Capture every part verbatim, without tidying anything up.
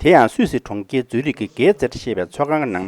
དེ་ཡང་སུད་སི་གྲོང་ཁྱེར་ཛུ་རིག་གི་གྷེ་ཛེ་ཊ་ཞེས་པའི་ཚོགས་ཁང་གི་ནང་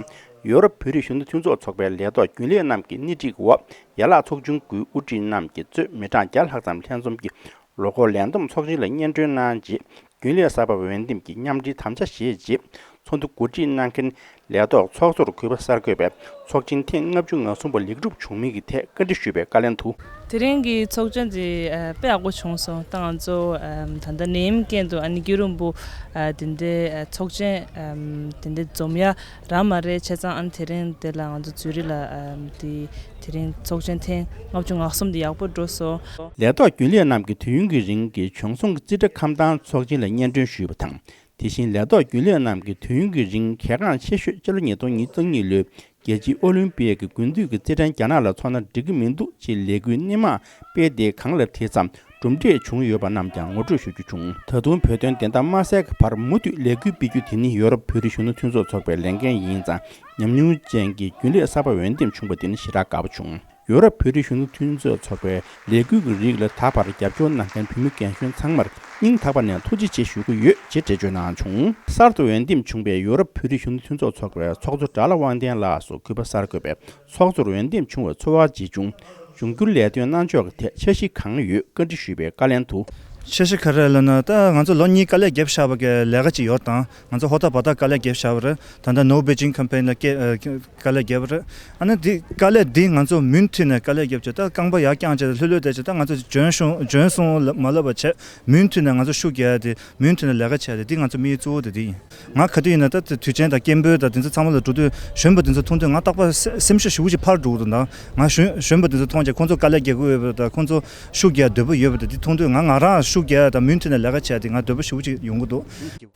ཡོ་རོབ་བོད་རིགས་གཞོན་ནུ་མཐུན་ཚོགས་ཚོགས་པའི་ལས་ཐོག་རྒྱུན་ལས་རྣམས་ཀྱི་སྣེ་ཁྲིད་འོག་ཡན་ལག་ཚོགས་ཆུང་དགུའི་དབུ་ཁྲིད་རྣམས་ཀྱིས་གཙོས་མི་གྲངས་བརྒྱ་ལྷག་ཙམ་ལྷན་འཛོམས་ཀྱིས་ལོ་འཁོར་ལས་བསྡོམས་ཚོགས་ཆེན་ལ་སྙན་སྒྲོན་གནང་རྗེས། རྒྱུན་ལས་གསར་པ་འོས་འདེམས་ཀྱི་མཉམ་འབྲེལ་དམ་བཅའ་བཞེས་རྗེས། ཚོགས་འདུ་གོ་སྒྲིག་གནང་མཁན་ལས་ཐོག་ཚོགས་གཙོར་གུས་པ་གསར་འགོད་པས་ཚོགས་ཆེན་ཐེངས་ལྔ་བཅུ་ང་གསུམ་པ་ལེགས་གྲུབ་བྱུང་མིན་གྱི་ཐད་བཀའ་འདྲི་ཞུས་པའི་བཀའ་ལན་དུ། དེ་རིང་གི་ཚོགས་ཆེན་དེ་ཨ་དཔེ་ཡག་པོ་བྱུང་སོང་། ད་ང་ཚོ་ཨ་ད་ལྟ་ནད་ཡམས་རྐྱེན་དུ་ཨ་ནི་རྒྱུན་རིང་པོ་ཨ་དེ་འདྲའི་ཨ་ཚོགས་ཆེན་ཨ་དེ་འདྲའི་འཛོམས་ཡ་རག་མ་རེད། བྱས་ཙང་ཨ་ནི་དེ་རིང་དེ་ལ་ང་ཚོ་ཛུ་རིག་ལ་ཨ་དེ་དེ་རིང་ཚོགས་ཆེན་ཐེངས་ལྔ་བཅུ་ང་གསུམ་དེ་ཡག་པོ་འགྲོ་སོང་། ལས་ཐོག་རྒྱུན་ལས་རྣམས་ཀྱིས་དུས་ཡུན་གྱི་རིང་གི་བྱུང་སོང་གི་རྩིས་ཁྲ་ཁམས་དྭངས་ཚོགས་ཆེན་ལ་སྙན་སྒྲོན་ཞུས་པ་དང་། དེ་བཞིན་ལས་ཐོག་རྒྱུན་ལས་རྣམས་ཀྱིས་དུས་ཡུན་གྱི་རིང་གལ་འགངས་ཆེ་ཤོས་སྤྱི་ལོ་ཉིས་སྟོང་ཉེར་གཉིས་ལོའི་རྒྱལ་སྤྱིའི་ཨོ་ལིམ་པིག་གི་དགུན་དུས་ཀྱི་རྩེད་འགྲན་རྒྱ་ནག་ལ་འཚོགས་ན་འགྲིག་གི་མི་འདུག་ཅེས་ལས་འགུལ་སྣེ་མང་སྤེལ་ཏེ་གང་ལ་དེ་ཙམ་གྲུབ་འབྲས་བྱུང་ཡོད་པ་རྣམས་ཀྱང་ངོ་སྤྲོད་ཞུ་རྒྱུ་བྱུང་། ད་དུང་བོད་དོན་བདེན་མཐའ་མ་གསལ་གྱི་བར་མུ་མཐུད་ལས་འགུལ་སྤེལ་རྒྱུ་དེ་ནི་ཡོ་རོབ་བོད་རིགས་གཞོན་ནུ་མཐུན་ཚོགས་ཚོགས་པའི་ལས་འགན་ཡིན་ཙང་། ཉམས་མྱོང་ཅན་གྱི་རྒྱུན་ལས་གསར་པ་འོས་འདེམས་བྱུང་བ་དེ་ནི་ཞེ་དྲག་དགའ་པོ་བྱུང་། ཡོ་རོབ་བོད་རིགས་གཞོན་ནུ་མཐུན་ཚོགས་ཚོགས་པའི་ལས་འགུལ་གྱི་རིགས་ལ་ད་བར་རྒྱབ་སྐྱོར་གནང་མཁན་བོད་མི་རྒན་གཞོན་ཚང་མར་སྙིང་ཐག་པ་ནས་ཐུགས་རྗེ་ཆེ་ཞུ་གི་ཡོད་ཅེས་འགྲེལ་བརྗོད་གནང་བྱུང་། གསར་དུ་འོས་འདེམས་བྱུང་བའི་ཡོ་རོབ་བོད་རིགས་གཞོན་ནུ་མཐུན་ཚོགས་ཚོགས་པའི་ཚོགས་གཙོ་དགྲ་ལྷ་དབང་ལྡན་ལགས་སུ་གུས་པ་གསར་འགོད་པས་ཚོགས་གཙོར་འོས་འདེམས་བྱུང་བའི་ཚོར་བ་ཇི་བྱུང་། འབྱུང་འགྱུར་ལས་དོན་གནང་ཕྱོགས་ཀྱི་ཐད་འཆར་གཞི་གང་ཡོད་བཀའ་འདྲི་ཞུས་པའི་བཀའ་ལན་དུ། འཆར་གཞི་ག་རེ་ལབ་ན། ད་ང་ཚོ་ལོ་གཉིས་དཀའ་ལས་བརྒྱབ་བཞག་པ་གི་ལས་ཀ་ཅིག་ཡོད་དང་། ང་ཚོ་ཧོ་ཐག་བ་ཐག་དཀའ་ལས་བརྒྱབ་བཞག་པ་རེད། ད་ལྟ་No Beijing Campaign ལ་སྐད་ཨ་དཀའ་ལས་བརྒྱབ་པ་རེད། ཨ་ནི་འདི་དཀའ་ལས་འདི་ང་ཚོ་མུ་མཐུད་ནས་དཀའ་ལས་བརྒྱབ་བྱས། ད་རྐང་པ་ཡར་བརྐྱངས་བྱས་ལྷོད་ལྷོད་བསྡད་བྱས། ད་ང་ཚོ་འཇོན་སོང་འཇོན་སོང་ལ་མ་ལབ་པ་བྱས། མུ་མཐུད་ནས་ང་ཚོ་ཤུགས་རྒྱག་ཡ་དེ། མུ་མཐུད་ནས་ལས་ཀ་བྱས་ཏེ། འདི་ང་ཚོ་དམིགས་ཡུལ་གཙོ་བོ་དེ་འདི་ཡིན། ང་ག་དུས་ཡིན་ན་ད་དུས་ཆེན་དང་སྐད་འབོད་དང་དེ་ཚོ་ཚང་མ་ལ་འགྲོ་དུས་གཞོན་པ་དེ་ཚོ་མཐོང་དུས་ང་རྟག་པར་སེ་སེམས་ཤུགས་ཞེ་པོ་ཅིག་འཕར་འགྲོ་གི་འདུག་ད་ང་གཞོན་གཞོན་པ་དེ་ཚོ་མཐོང་བྱས་ཁོང་ཚོ་དཀའ་ལས་རྒྱག་གི་ཡོད་པ་དང་། ཁོང་ཚོ་ཤུགས་རྒྱག་འདོད་པ་ཡོད་པ་དང་། དེ་མཐོང་དུས་ང་ང་རང་ཤུགས་རྒྱག་དང་མུ་མཐུད་ནས་ལས་ཀ་བྱས་ཏེ་ང་འདོད་པ་ཞེ་པོ་ཅིག་ཡོང་གི་འདུག་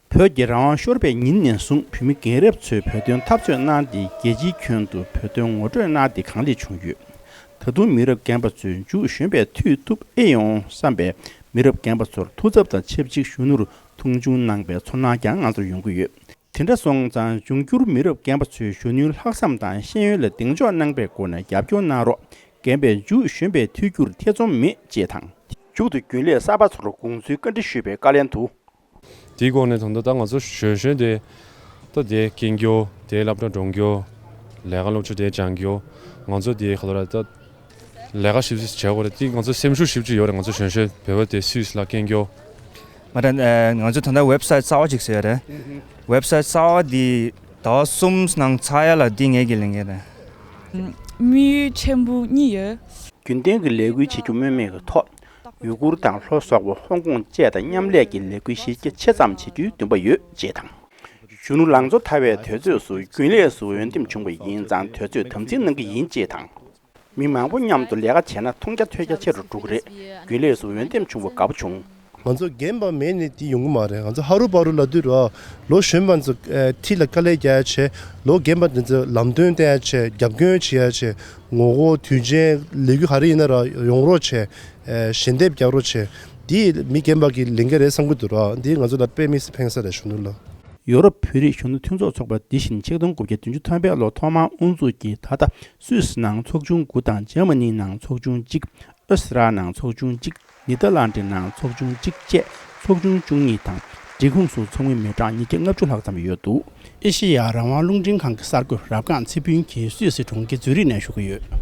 བོད་ཀྱི་རང་དབང་ཤོར་བའི་ཉིན་ནས་བཟུང་བོད་མི་རྒན་རབས་ཚོས་བོད་དོན་འཐབ་རྩོད་གནང་སྟེ། རྒྱལ་སྤྱིའི་ཁྱོན་དུ་བོད་དོན་ངོ་སྤྲོད་གནང་སྟེ་གང་ལེགས་བྱུང་ཡོད། ད་དུང་མི་རབས་རྒན་པ་ཚོས་མཇུག་གཞོན་པའི་མཐུ་ཐུབ་ཨེ་ཡོང་བསམ་པའི་མི་རབས་རྒན་པ་ཚོར་ཐུགས་འཚབ་དང་ཆབས་ཅིག་གཞོན་ནུར་མཐོང་ཆུང་གནང་པའི་ཚོར་སྣང་ཀྱང་ང་ཚོར་ཡོང་གི་ཡོད། དེ་འདྲ་སོང་ཙང་། འབྱུང་འགྱུར་མི་རབས་རྒན་པ་ཚོས་གཞོན་ནུའི་ལྷག་བསམ་དང་ཤེས་ཡོན་ལ་གདེང་འཇོག་གནང་པའི་སྒོ་ནས་རྒྱབ་སྐྱོར་གནང་རོགས། རྒན་པས་མཇུག་གཞོན་པའི་ཐུགས་རྒྱུར་ཐེ་ཚོམ་མེད་ཅེས་དང་། མཇུག་ཏུ་རྒྱུན་ལས་གསར་པ་ཚོར་དགོངས་ཚུལ་བཀའ་འདྲི་ཞུས་པའི་བཀའ་ལན་དུ། དེའི་སྒོ་ནས་ད་ལྟ་ད་ང་ཚོ་གཞོན་གཞོན་དེ་ད་དེ་སྐྱེལ་རྒྱུ། དེ་སློབ་གྲྭ་འགྲོ་རྒྱུ། ལས་ཀ་སློབ་ཕྲུག་དེ་སྦྱང་རྒྱུ། ང་ཚོ་དེ་ག་ལ་ར་ད་ལས་ཀ་ཞིབ་ཞིབ་བྱེད་དགོས་རེད། དེ་ང་ཚོ་སེམས་ཤུགས་ཞིབ་ཅིག་ཡོད་རེད། ང་ཚོ་གཞོན་གཞོན་བོད་པ་དེ་སུད་སི་ལ་སྐྱེལ་རྒྱུ། ང་ད་ང་ཚོ་ད་ལྟ་ཝེབ་སའིཊ་གསར་པ་ཅིག་བཟོས་ཡོད་རེད། ཝེབ་སའིཊ་གསར་པ་འདི་ཟླ་བ་གསུམ་ནང་ཚར་ཡ་ལ་འདི་ངེད་ཀྱི་ལས་འགན་རེད། དམིགས་ཡུལ་ཆེན་པོ་གཉིས་ཡོད། རྒྱུན་ལྡན་གྱི་ལས་འགུལ་བྱེད་རྒྱུ་སྨོས་མེད་ཀྱི་ཐོག་ཡུ་གུར་དང་ལྷོ་སོག་པོ་ཧོང་ཀོང་བཅས་དང་མཉམ་ལས་ཀྱི་ལས་འགུལ་གཞི་རྒྱ་ཆེ་ཙམ་བྱེད་རྒྱུའི་འདུན་པ་ཡོད་ཅེས་དང་། གཞོན་ནུ་ལང་ཚོ་ཐར་བའི་དུས་ཚོད་སུ་རྒྱུན་ལས་སུ་འོས་འདེམས་བྱུང་བ་ཡིན་ཙང་། དུས་ཚོད་དམ་འཛིན་གནང་གི་ཡིན་ཅེས་དང་། མི་མང་པོ་མཉམ་དུ་ལས་ཀ་བྱས་ན་མཐོང་རྒྱ་ཐོས་རྒྱ་ཆེ་རུ་འགྲོ་གི་རེད། རྒྱུན་ལས་སུ་འོས་འདེམས་བྱུང་བ་དགའ་པོ་བྱུང་། ང་ཚོ་རྒན་པ་མེད་ནས་འདི་ཡོང་གི་མ་རེད། ང་ཚོ་ཧ་རུ་པ་རུ་ལབ་དུས་ར། ལོ་གཞོན་པ་ཚོ་ཨ་འཁྲིས་ལ་དཀའ་ལས་རྒྱག་ཡ་བྱས། ལོ་རྒན་པ་འདི་ཚོ་ལམ་སྟོན་བསྟན་ཡ་བྱས། རྒྱབ་སྐྱོར་བྱེད་ཡ་བྱས། ངོ་རྒོལ་དུས་ཆེན་ལས་འགུལ་ག་རེ་ཡིན་ན་ར་ཡོང་རོགས་བྱས། ཨ་ཞལ་འདེབས་རྒྱག་རོགས་བྱས། འདི་མི་རྒན་པ་གི་ལས་འགན་རེད་བསམ་གྱི་འདུག་ར། འདི་ང་ཚོ་ལ་དཔེ་མི་སྲིད་ཕན་ས་རེད། གཞོན་ནུ་ལ། ཡོ་རོབ་བོད་རིགས་གཞོན་ནུ་མཐུན་ཚོགས་ཚོགས་པ་འདི་བཞིན་ཆིག་སྟོང་དགུ་བརྒྱ་བདུན་ཅུ་ཐམ་པའི་ལོ་ཐོག་མར་དབུ་འཛུགས་ཀྱིས་ད་ལྟ་སུད་སི་ནང་ཚོགས་ཆུང་དགུ་དང་། འཇར་མ་ནི་ནང་ཚོགས་ཆུང་གཅིག་ཨོ་སི་ཀྲི་ཡ་ནང་ཚོགས་ཆུང་གཅིག་ནེ་དར་ལན་ཌི་ནང་ཚོགས་ཆུང་གཅིག་བཅས་ཚོགས་ཆུང་བཅུ་གཉིས་དང་། སྒྲིག་ཁོངས་སུ་ཚོགས་མི་མི་གྲངས་ཉིས་བརྒྱ་ལྔ་བཅུ་ལྷག་ཙམ་ཡོད་འདུག་ཨེ་ཤེ་ཡ་རང་དབང་རླུང་འཕྲིན་ཁང་གི་གསར་འགོད་རབ་སྒང་ཚེ་ཕུན་གྱིས་སུད་སི་གྲོང་ཁྱེར་ཛུ་རིག་ནས་ཞུ་གི་ཡོད།